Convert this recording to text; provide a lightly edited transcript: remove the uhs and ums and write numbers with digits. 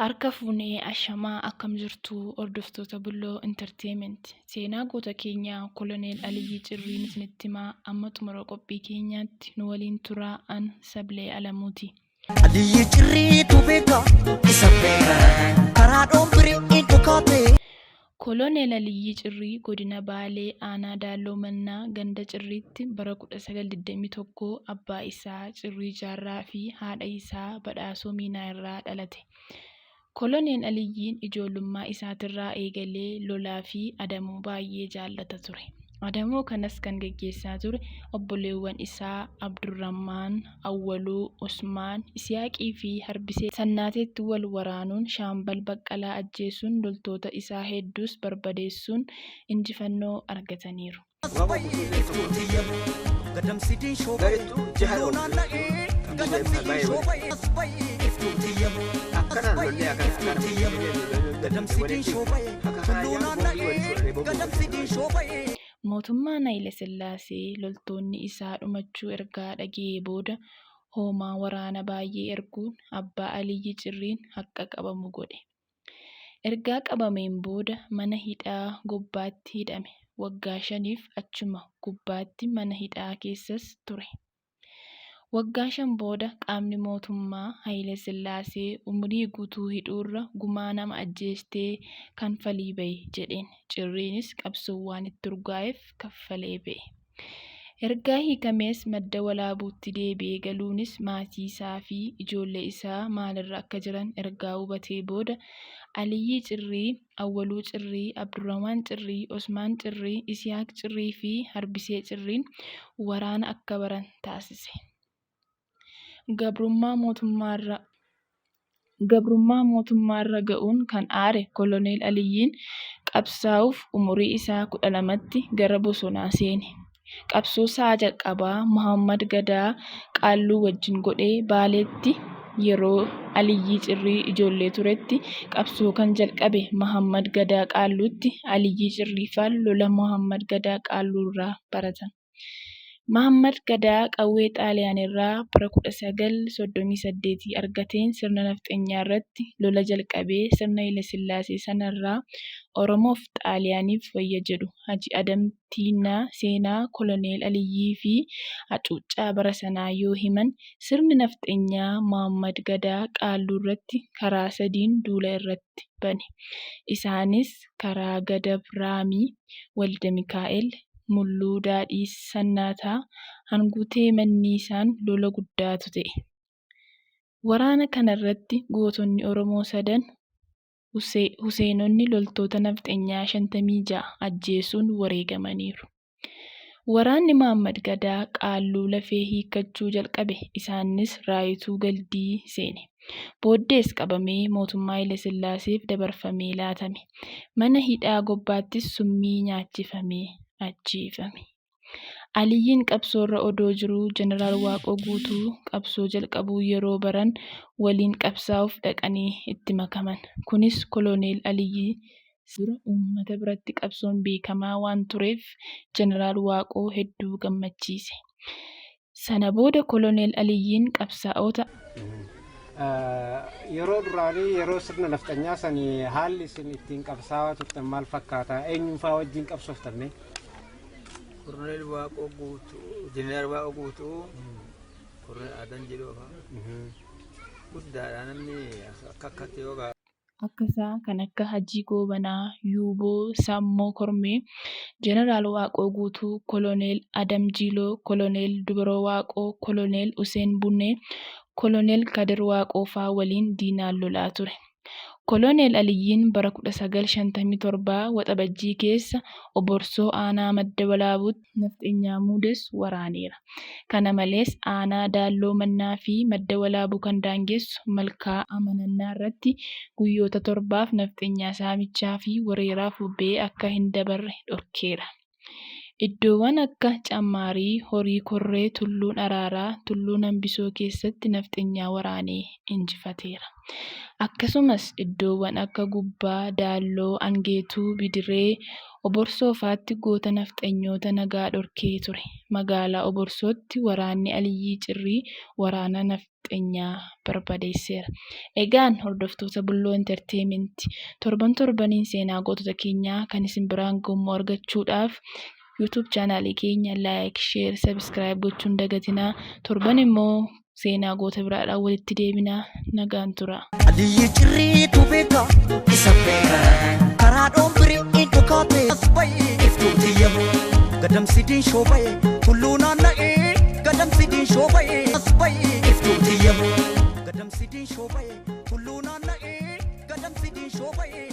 Harka fuunee ashamaa akkam jirtu hordoftoota Bulloo Entertainment. Seenaa goota keenyaa Koloneel Aliyyii Cirriin isinitti himaa amma xumura qophii keenyaatti nu waliin turaa an Sablee Alamuuti. Aliyyi Cirriitu beeka isa beeka karaa dhoombirii in dhukaate. Koloneel Aliyyii Cirrii Godina Baalee Aanaa Daalloo Mannaa Ganda Cirriitti bara 1921 abbaa isaa Cirrii Jaarraa fi haadha isaa Badhaasoo Miinaa irraa dhalate. Koloneel Aliyyiin ijoollummaa isaatirraa eegalee lolaa fi adamoo baay'ee jaallata ture. Adamoo kanas kan geggeessaa ture obboleewwan isaa Abdurrahmaan, Awwaluu, Usmaan, Isihaaqii fi Harbisee Sannaateetti wal waraanuun Shaambal Baqqalaa ajjeesuun loltoota isaa hedduus barbadeessuun injifannoo argataniiru. Mootummaan Hayilasillaasee loltoonni isaa dhumachuu ergaa dhaga'ee booda hoomaa waraana baay'ee erguun abbaa Aliyyi Cirriin akka qabamu godhe. Ergaa qabameen booda mana hidhaa Gobbaatti hidhame. Waggaa shaniif achuma Gobbaatti mana hidhaa keessas ture. Waggaa 5 booda qaamni mootummaa Hayilasillaasee umurii guutuu hidhuurra gumaa nama ajjeestee kanfalii ba'i jedheen. Cirriinis qabsoon waan itti urgaa'eef kaffalee ba'e. Ergaa hiikamees Madda Walaabuutti deebi'ee galuunis maatii isaa fi ijoollee isaa maalirra akka jiran ergaa hubatee booda Aliyyii Cirrii, Awwaluu Cirrii, Abdurrahmaan Cirrii, Osmaan Cirrii, Isihaaq Cirrii fi Harbisee Cirriin waraana akka baran taasise. Gabrummaa mootummaarra ga'uun kan aare Koloneel Aliyyiin qabsaa'uuf umurii isaa 12tti gara bosonaa seene. Qabsoosaa jalqabaa Mohaammad Gadaa Qaalluu wajjin godhe Baaleetti yeroo Aliyyii Cirrii ijoollee turetti qabsoo kan jalqabe Mahaammad Gadaa Qaalluutti Aliyyii Cirriifaan lola Mohaammad Gadaa Qaalluurraa baratan. Mahaammad Gadaa qawwee Xaaliyaanirraa bara 1938 argateen sirna nafxanyaarratti lola jalqabee sirna Hayilasillaasee sanarraa Oromoof Xaaliyaaniif wayya jedhu Haji Adam Tiinnaa seenaa Koloneel Aliyyii fi hacuuccaa bara sanaa yoo himan sirni nafxanyaa Mohaammad Gadaa Qaalluurratti karaa sadiin duula irratti bane. Isaanis karaa Gadab Raamii, Waldamikaa'el, Mulluu Daadhii Sannaataa, Hangutee Manniisaan lola guddaatu ta'e. Waraana kanarratti gootonni Oromoo sadan Huseenonni loltoota nafxenyaa 56 ajjeesuun wareegamaniiru. Waraanni Mahaammad Gadaa Qaalluu lafee hiikkachuu jalqabe isaannis Raayituu Galdii seene. Booddees qabamee mootummaa Hayilesillaaseef dabarfamee laatame. Mana hidhaa Gobbaattis summii nyaachifamee ajjeefame. Aliyyiin qabsoorra odoo jiruu Jeneraal Waaqoo Guutuu qabsoo jalqabuu yeroo baran waliin qabsaa'uuf dhaqanii itti makaman. Kunis Koloneel Aliyyii dura uummata biratti qabsoon beekamaa waan tureef Jeneraal Waaqoo hedduu gammachiise. Sana booda Koloneel Aliyyiin qabsaa'ota. Yeroo duraanii yeroo sirna nafxanyaa sani haalli isin ittiin qabsaa'aa turtan maal fakkaata? Eenyuun faa wajjin qabsooftan mee? Koloneel Waaqoo Guutuu, Jeneraal Waaqoo Guutuu, Koloneel Aadan Jiloo faa. Guddaadha namni akka akkatti yoo Akka isaa kan akka Hajii Goobanaa, Yuuboo, Saammoo Kormee, Jeneraal Waaqoo Guutuu, Koloneel Adam Jiiloo, Koloneel Dubroo Waaqoo, Koloneel Huseen Bunnee, Koloneel Kadir Waaqoo faa waliin diinaan lolaa ture. Koloneel Aliyyiin bara 1957 Waxabajjii keessa Oborsoo aanaa Madda Walaabuutti nafxenyaa muudes waraaneera. Kana malees aanaa Daalloo Mannaa fi Madda Walaabuu kan daangessu Malkaa Amanannaarratti guyyoota torbaaf nafxenyaa saamichaa fi wareeraaf bobba'ee akka hin dabarre dhorkeera. Iddoowwan akka Cammaarii, Horii Korree, Tulluun Araaraa, Tulluu Nambisoo keessatti nafxanyaa waraanee injifateera. Akkasumas iddoowwan akka Gubbaa, Daalloo, Angeetuu, Bidiree, Oborsoo fa'aatti goota nafxanyoota nagaa dhorkee ture. Magaalaa Oborsootti waraanni Aliyyii Cirrii waraana nafxanyaa barbadeesseera. Egaan hordoftoota Bulloo Enterteementii torban torbaniin seenaa gootota keenyaa kan isin biraan ga'u argachuudhaaf YouTube chaanaalii keenya like, share, subscribe gochuun hin dagatinaa. Torban immoo seenaa goota biraadhaan walitti deebinaa. Nagaan turaa. Aliyyi cirriitu beeka isa beeka karaa dhoombirii hin dhukaate as ba'i iftuu tiyyamu gadamsi diinshoo ba'e tulluu naanna'ee gadamsi diinshoo ba'e as ba'i iftuu tiyyamu gadamsi diinshoo ba'e tulluu naanna'ee gadamsi diinshoo ba'e.